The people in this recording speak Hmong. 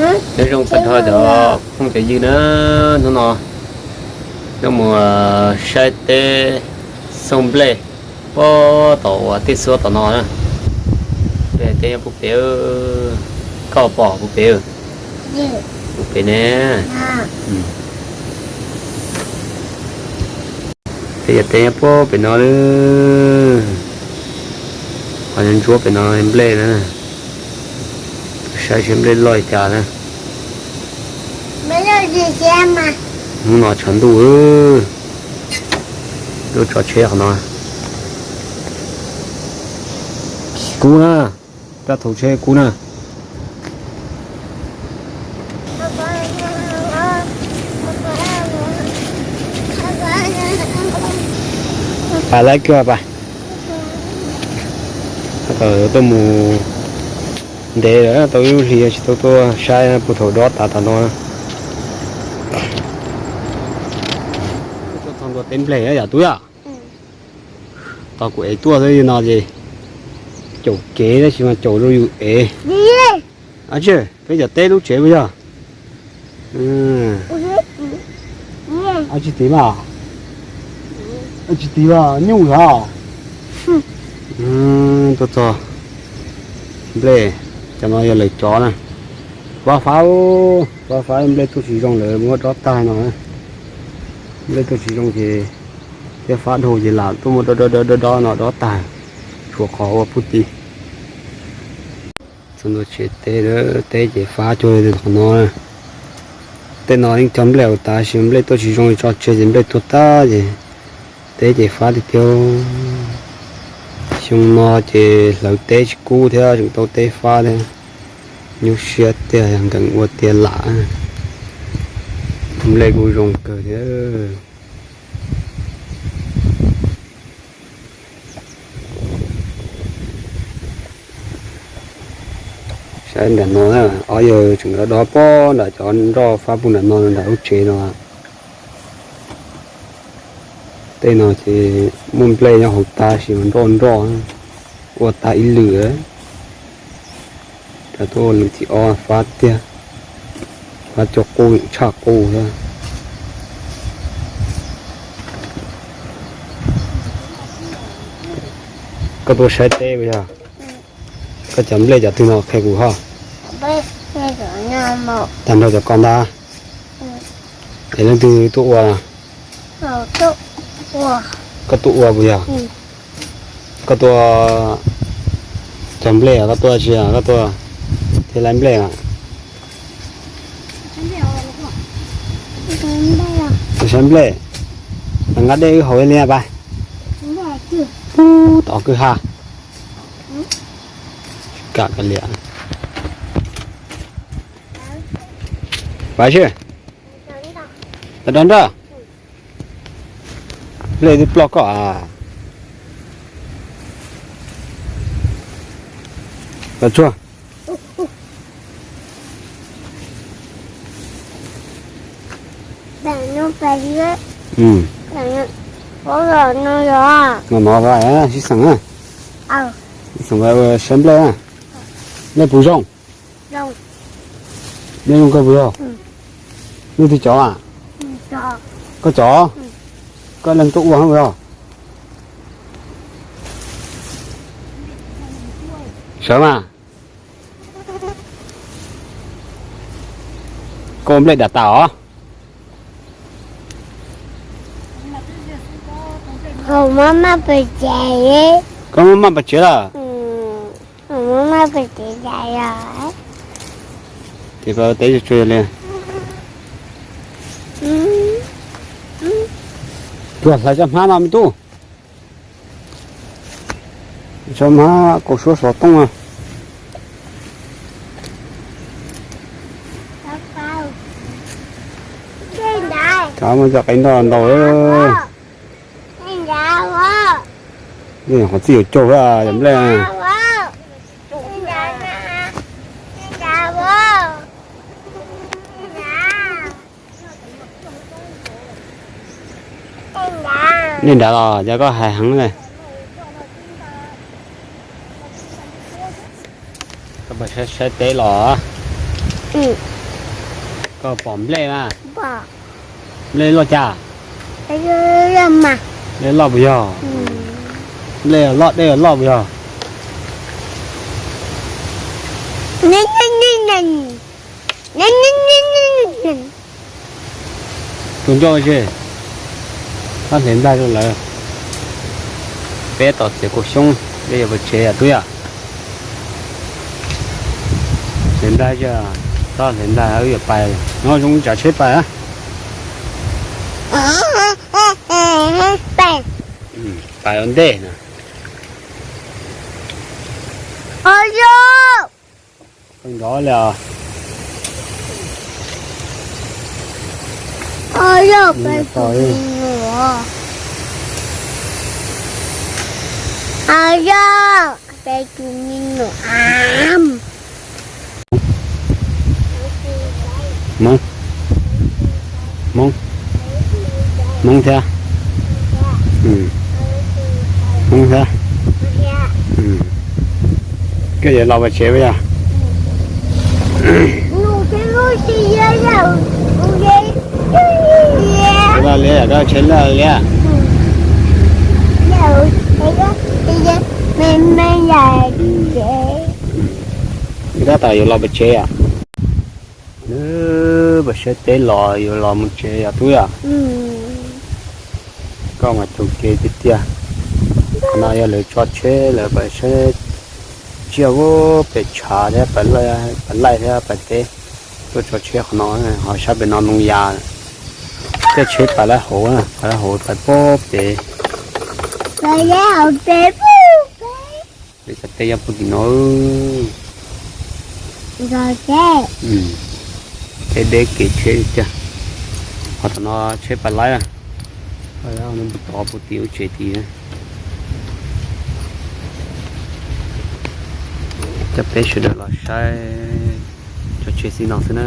Nyob zoo tag nrho cov phooj cov ywg na, hnub no yuav mus saib teb xauj nplej puag tom uas tej suab tom no na. Teb nyob puag pem, koj pom puag pem, puag pem ne. Tej yog teb nyob puag pem no, qhov ntsuab pem no nplej na. Saib seb nplej loj li cas na. Hnub no tshav ntuj, tuaj tso tsheb qhov no. Kub na, koj thaum tsheb kub na. Pais laib kawg pais. Tau mus ntev lawm, tau ib lub hlis tsis tau tuaj saib puag thaum dob tas tas no. Tuaj txog ntua teb nplej yam tub yom. Tos kuv ev tuaj xwb no ces caum kev tab sis mas caum rau yus ev. Ab tsi, peb cov teb lub tsev puas yog? Ab tsi tiv mas, ab tsi tiv mas nyuj yog. Tuaj txog nplej, cov no yog lawv cov na. Fab fab, fab fab nplej tuaj tsis zoo lawm muab dob tag no. Nplej tuaj tsis zoo ces thiab fab dhau ces lam tuaj muab dob dob dob dob no dob tag, tshuav qhov ua puag tid. Txog ntua tsev teb, teb ces fab cuag li qhov no. Tej no yeej cog nplej ua tas sis nplej tuaj tsis zoo tso tseg ces nplej tuag tag ces teb ces fab tiag tiag. Xyoo no ces hlawv teb tsis kub thiab tseem tau teb fab thiab. Nyuaj siab tiag, yog nkees ua tiag lam. Nplej kuj zoo kawg thiab. Saib nram no na, ob yawg tseem dob dob pob nram cov nroj fab puag nram no nram lub tsev no. Tej no ces muaj nplej nyob hauv tag sis mas nroj nroj, ua tag ib lwm. Rov tuaj ua lwm thib ob fab tiag, fab cov qub tshaj qub thiab. Koj tuaj saib teb puas yog? Koj cov nplej cov twg no qhia kuv ho. Tag nrho cov ko ntag. Es leej twg tuaj ua? Koj tuaj ua puas yog? Koj tuaj cog nplej, koj tuaj tsi, koj tuaj thiab lawv nplej? Tuaj saib nplej, nqa dej wb haus ib lis pab. Pub tom kwj ha. Kam ka liam. Pab sib, tau rau nraj. Nplej twb ploj koj a. Los tsuag. No no sib xeem na. Sib xeem saib nplej na. Nplej puas zoo? Nplej zoo kawg puas yog? Nplej twg cov a? Koj cov? Koj leej tuaj ua puas yog? Sawv mas. Koj ua nplej dav tas os. Koj muab maj pas tsev lawm? Ces koj teb tsuag tsuag li. Tsuag hlais cov hmab no me tub. Cov hmab kaus suab xov tooj no. Kav muab cov qe nroj ntaus. Qhov txij yuav caug cov nplej. Nej nrad los yog koj hais heev li. Koj puas saib teb los? Koj pom nplej mas? Nplej loj cas? Nplej loj puas yog? Nplej loj dej loj puas yog? Tus ncauj ze, txhob hle nplaig rau lawv. Peb tos txiav kaus xyoob, peb yuav pais tsev yom tub yom. Hle nplaig, txhob hle nplaig, wb yuav pais. No zoo tsav tsheb pais. Pais ua ntej na. Nrov li os. Hmoob, Hmoob, Hmoob thiab. Hmoob thiab. Koj yuav los pais tsev puas yog? Los liab yom, koj tsheb loj liab. Koj tab tom yuav los pais tsev yom? Pais saib teb los yuav los mus tsev yom tub yom? Koj mas txuas kev tiag tiag. Qhov no yog lawv tso tsheb, lawv pais saib tsiaj pem tshav thiab, pais laij thiab pais teb, tuaj tso tsheb qhov no. Ho sab pem no ntoo yas, tej tsheb pais laij hauv, pais laij hauv pais pob pem. Peb cov teb nyob puag tim no. Teb deb kev tsheb li tiag. Ho tom no tsheb pais laij, tov puag tim lub tsev tid. Coj peb sawv daws los saib cov tsheb xib no xwb na.